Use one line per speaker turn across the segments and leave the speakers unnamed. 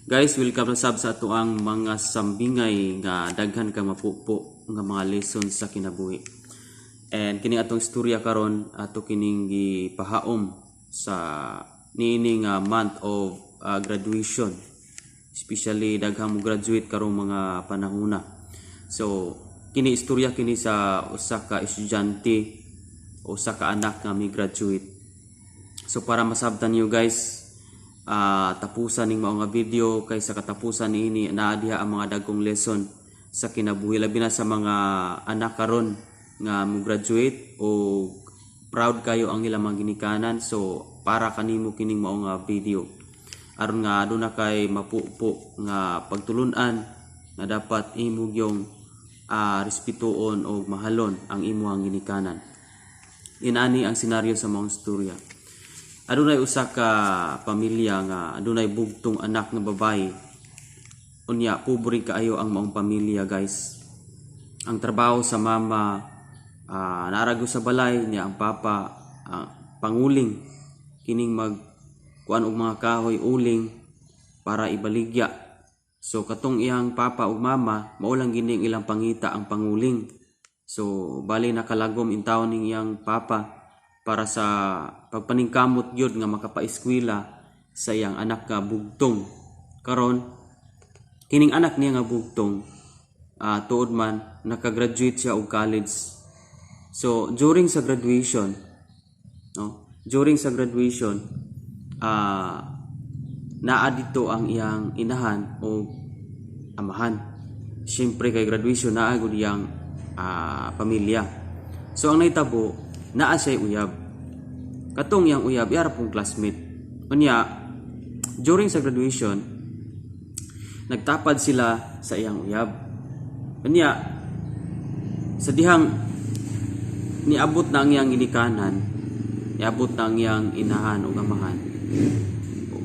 Guys, welcome na sab sa atoang mga sambingay nga daghan ka mapupo nga mga lessons sa kinabuhi. And kini atong istorya karon, ato kining gipahaom sa niini nga month of graduation. Especially daghang mo graduate karong mga panahona. So kini istorya kini sa usa ka estudyante o usa ka anak nga mi graduate. So para masabtan niyo, guys, tapusan ning mao nga video kay sa katapusan niini naa diha ang mga dagkong lesson sa kinabuhi, labi na sa mga anak karon nga mo graduate o proud kayo ang ilang mga ginikanan. So para kanimo kining mao nga video aron nga aduna kay mapupo nga pagtulun-an nga dapat imo gyung respetuon o mahalon ang imong ginikanan. Inani ang senaryo sa maong istorya. Adunay usa ka pamilya nga adunay bugtong anak nga babae. Unya pobre kaayo ang maong pamilya, guys. Ang trabaho sa mama, naa ra gyud sa balay niya. Ang papa, panguling, kining mag kuan og mga kahoy, uling para ibaligya. So katong iyang papa ug mama, mao lang gini ang ilang pangita, ang panguling. So bali nakalagom intawon ning iyang papa para sa pagpaningkamot gyud nga makapaeskwela sa iyang anak nga bugtong. Karon, kining anak niya nga bugtong, tuod man nakagraduate siya og college. So during sa graduation, no, during sa graduation, naa dito ang iyang inahan o amahan. Siyempre kay graduation, naa gud iyang pamilya. So ang nahitabo, naa siya uyab. Katong iyang uyab, iya pong classmate. Unya, during sa graduation, nagtapad sila sa iyang uyab. Unya, sa dihang niabot na ang iyang ginikanan, niabot na ang iyang inahan o amahan.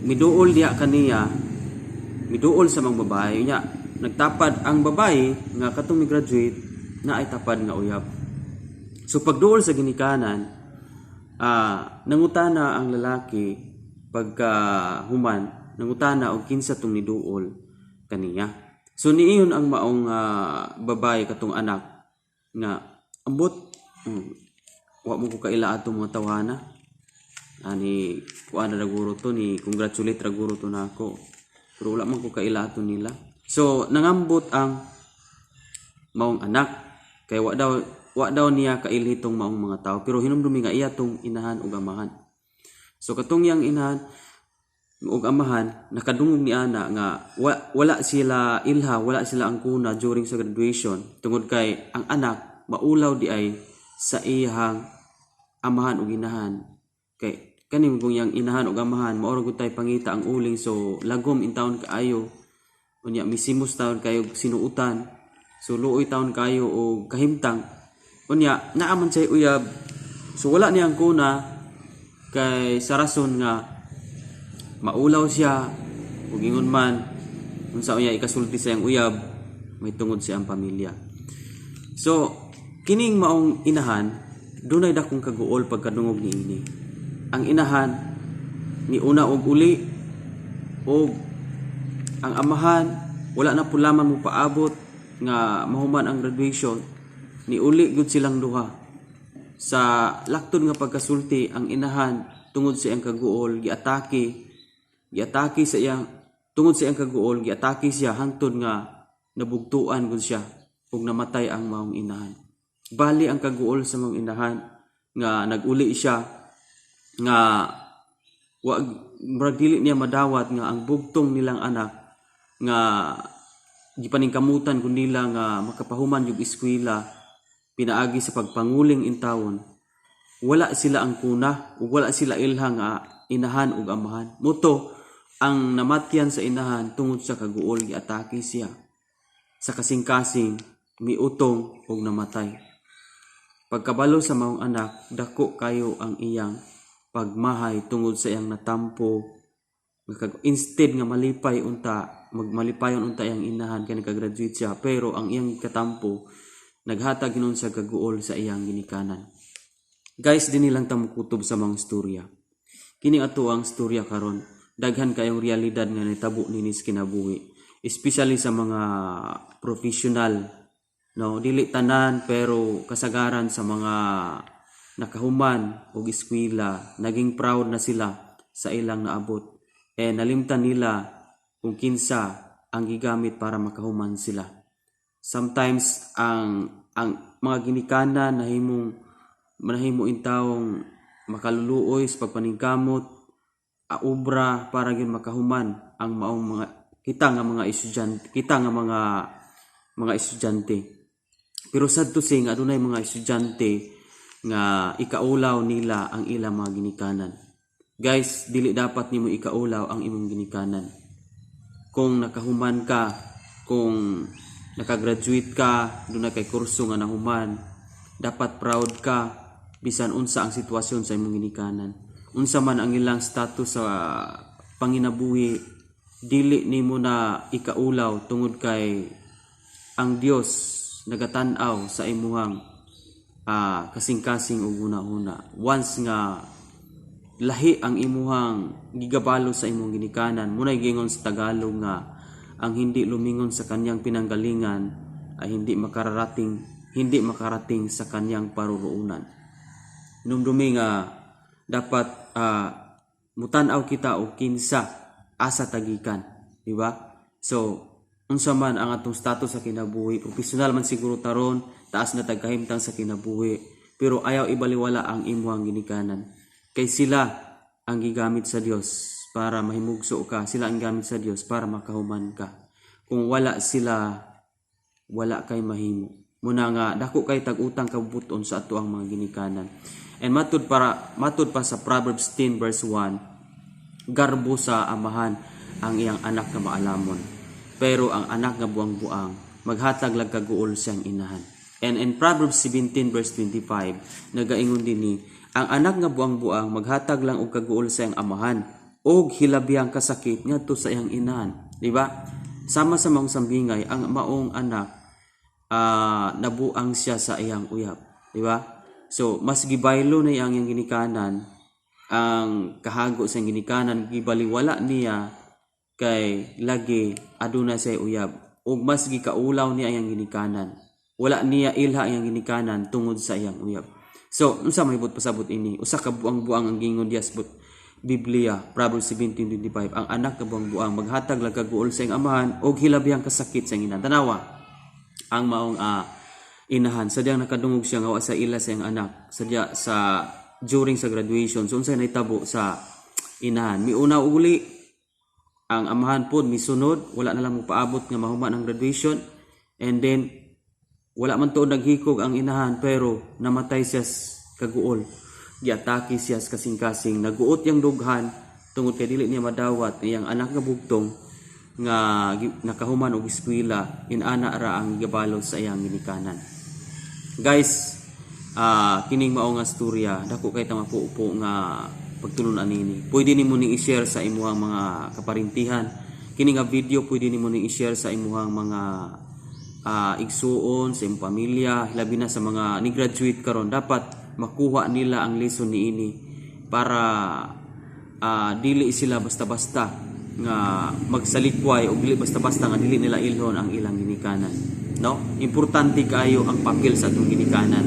Miduol diha kaniya, miduol sa mga babae. Unya, nagtapad ang babae nga katong mi-graduate na ay tapad nga uyab. So pagduol sa ginikanan, nangutana ang lalaki pagka human, nangutana og kinsa tong niduol kaniya. So niingon ang maong babae, katong anak, nga ambot, wa mo ko kaila atong mga tawhana ani, kuan na guro to ni congratulate ra guro to nako, pero wala man ko kaila ato nila. So nangambot ang maong anak kay wa daw niya kailhi tong maong mga tao, pero hinumdumi nga iya tong inahan ug amahan. So katong iyang inahan ug amahan nakadungog ni ana nga wala sila ilha, wala sila angkuna during sa graduation tungod kay ang anak maulaw di ay sa iyang amahan ug inahan, kay kaning kung iyang inahan ug amahan mao ra gud tay pangita ang uling. So lagom intawon kaayo. Unya misimos taon kayo sinuutan, so luoy taon kayo og kahimtang. Unya naa man siya uyab, so wala niya angkuna kay sa rason nga maulaw siya ug ingon man unsa unya ikasulti sa iyang uyab may tungod sa iyang pamilya. So kining maong inahan dunay dakong kaguol pagkadungog niini. Ang inahan ni una og uli og ang amahan wala na pulaman mo paabot nga mahuman ang graduation. Ni uli gud silang duha. Sa laktod nga pagkasulti, ang inahan tungod sa iyang kaguol giatake, giatake sa iyang, tungod sa iyang kaguol giatake siya hangtod nga nabugtuan gud siya ug namatay ang maong inahan. Bali ang kaguol sa maong inahan nga naguli siya nga wa murag dili niya madawat nga ang bugtong nilang anak nga gipaningkamutan kun nila nga makapahuman yung eskwela pinaagi sa pagpanguling intawon, wala sila angkuna ug wala sila ilha nga inahan ug amahan. Mao to ang namatyan sa inahan tungod sa kaguol, giatake siya sa kasing-kasing, miutong ug namatay. Pagkabalo sa maong anak, dako kayo ang iyang pagmahay tungod sa iyang natampo. Instead nga malipay unta, magmalipayon unta iyang inahan kay nakagraduate siya, pero ang iyang katampo naghatag hinuon sa kaguol sa iyang ginikanan. Guys, dinhi lang ta mokutob sa mga istorya. Kini ato ang istorya karon. Daghan kayong realidad nga nitabo nini sa kinabuhi. Especially sa mga professional, no? Dili tanan, pero kasagaran sa mga nakahuman og eskwela, naging proud na sila sa ilang naabot. Eh nalimtan nila kung kinsa ang gigamit para makahuman sila. Sometimes ang mga ginikanan nahimong manahimo intawong makaluluoy sa pagpaningkamot, obra para gyud makahuman ang maong mga kita nga mga estudyante, kita nga mga estudyante. Pero sad to say nga adunay mga estudyante nga ikaulaw nila ang ilang mga ginikanan. Guys, dili dapat nimo ikaulaw ang imong ginikanan. Kung nakahuman ka, kung nakagraduate ka, duna kay kurso nga nahuman, dapat proud ka bisan unsa ang sitwasyon sa imong ginikanan. Unsa man ang ilang status sa panginabuhi, dili nimo na ikaulaw tungod kay ang Dios nagatan-aw sa imuhang kasing-kasing ug huna-huna. Once nga lahi ang imuhang gigabalo sa imong ginikanan, munay gingon sa Tagalog nga ang hindi lumingon sa kanyang pinanggalingan ay hindi makarating sa kanyang paruroonan. Numdumi nga dapat mutan-aw kita og kinsa, asa ta gikan, di ba? So unsa man ang atong status sa kinabuhi, profesional man siguro taron, taas na tagkahimtang sa kinabuhi, pero ayaw ibaliwala ang imuhang ginikanan. Kay sila ang gigamit sa Dios para mahimugso ka, sila ang gamit sa Dios para makahuman ka. Kung wala sila, wala kay mahimo. Muna nga dako kay tag-utang kabubuton sa ato ang mga ginikanan. And matud pa sa Proverbs 10 verse 1, garbo sa amahan ang iyang anak nga maalamon. Pero ang anak nga buang-buang maghatag lang kaguol siyang inahan. And in Proverbs 17 verse 25, nagaingon dinhi, ang anak nga buang-buang maghatag lang og kaguol sa iyang amahan og hilabihang kasakit ngadto sa iyang inahan. Di ba? Sama sa maong sambingay, ang maong anak nabuang siya sa iyang uyab. Di ba? So, mas gibaylo na iyang iyang ginikanan, ang kahago sa iyang ginikanan, gibaliwala niya kay lagi aduna sa uyab. Ug mas gikaulaw niya ang iyang ginikanan. Wala niya ilha ang iyang ginikanan tungod sa iyang uyab. So, unsa may pasabot ini? Usa ka buang-buang ang gingon diya sa Biblia, Proverbs 17:25, ang anak nga buang-buang maghatag lang kaguol sa iyang amahan og hilabihang kasakit sa iyang inahan. Tanawa, ang maong inahan, sadyang nakadungog siya nga wa sa ila sa iyang anak, sadya sa during sa graduation. So unsay nahitabo sa inahan? Miuna uli ang amahan pod, misunod, wala na lang mopaabot nga mahuman ang graduation. And then wala man tuod naghikog ang inahan, pero namatay siya kaguol. Giatake siya sa kasing-kasing, naguot yang dughan tungod kay dili niya madawat iyang anak nga bugtong nga nakahuman og eskwela, inana ra ang gibalo sa iyang ginikanan. Guys, kining mao nga storya, dako kay ta mapuo nga pagtulon anini. Pwede nimo ning i-share sa imuhang mga kaparintihan. Kini nga video, pwede nimo ning i-share sa imuhang mga igsuon, sa imong pamilya, labi na sa mga ni-graduate karon. Dapat makuha nila ang lesson niini para dili sila basta-basta nga magsalikway o dili basta-basta nga dili nila ilhon ang ilang ginikanan, no? Importante kaayo ang papel sa atong ginikanan,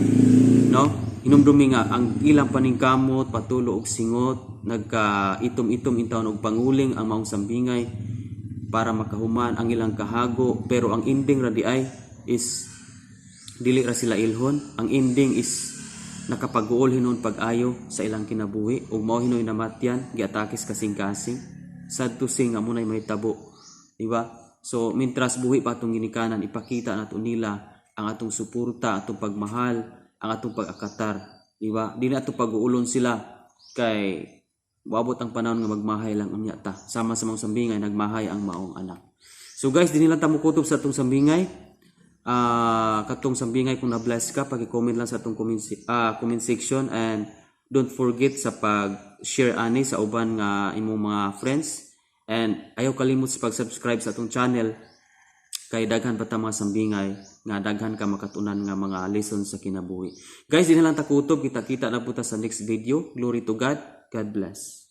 no? Hinumdumi nga ang ilang paningkamot, patulo og singot, nagka itom-itom intawon og panguling ang maong sambingay para makahuman, ang ilang kahago, pero ang ending ra di ay is dili ra sila ilhon. Ang ending is nakapaguol hinuon pag-ayo sa ilang kinabuhi ug mao hinuoy namatyan, giatake sa kasing-kasing. Sad to say nga munay mahitabo, di ba? So mintras buhi pa atong ginikanan, ipakita nato nila ang atong suporta, atong pagmahal, ang atong pag-akatar, di ba? Di na ato pag-uulon sila kay moabot ang panahon nga magmahay lang unya ta, sama sa maong sambingay, nagmahay ang maong anak. So guys, dinhi lang ta mokutob sa atong sambingay. Katong sambingay, kung na-bless ka, paki-comment lang sa atong comment section and don't forget sa pag-share ani sa uban nga imong mga friends and ayaw kalimot sa pag-subscribe sa atong channel kay daghan pa ta mga sambingay nga daghan ka makatunan nga mga lessons sa kinabuhi. Guys, dinhi lang ta kutob. Kita-kita na po ta sa next video. Glory to God. God bless.